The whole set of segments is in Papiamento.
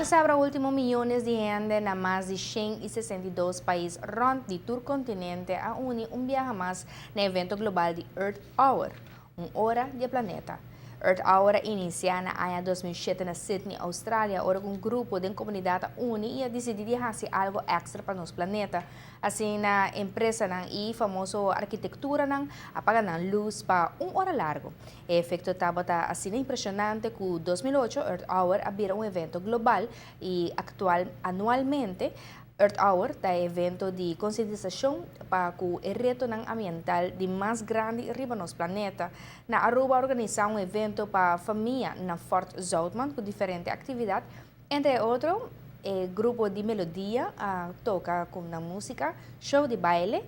Diasabra ultimo miyones di hende na mas di 162 pais rond di tur continente a uni un biaha mas na evento global di Earth Hour, un ora di planeta. Earth Hour a inicia na aña 2007 na Sydney, Australia, ora un grupo di comunidad a uni y a dicidi di haci algo extra pa nos planeta. Asina, empresanan y famoso arkitecturanan a paga nan luz pa un ora largo. E efecto tabata asina impresionante cu 2008 Earth Hour a bira un evento global y actual anualmente Earth Hour ta evento di concientisacion pa cu e reto ambiental di mas grandi riba nos planeta. Na Aruba a organisa un evento pa famia na Fort Zoutman cu diferente actividad, entre otro, e grupo di melodia a toca cu musica, show di baile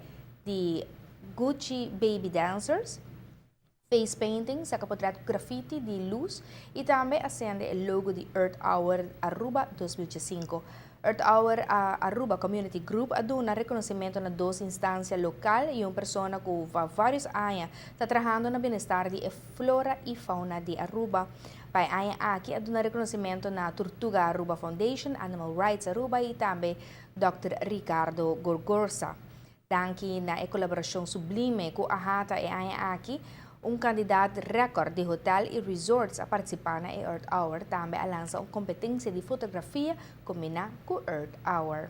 di Gucci Baby Dancers, face painting, saca portret graffiti di luz y tambe a cende e logo di Earth Hour Aruba 2005. Earth Hour Aruba Community Group a duna reconocimento na dos instancia local y un persona cu pa varios aña ta trahando na bienestar di flora y fauna di Aruba. Pa e aña aki a duna reconocimento na Tortuga Aruba Foundation, Animal Rights Aruba y tambe Dr. Ricardo Gorgorza. Danki na e colaboracion sublime cu AHATA, e aña aki un cantidad record di hotel y resorts a participa na Earth Hour. Tambe a lansa un competencia di fotografia combina cu Earth Hour.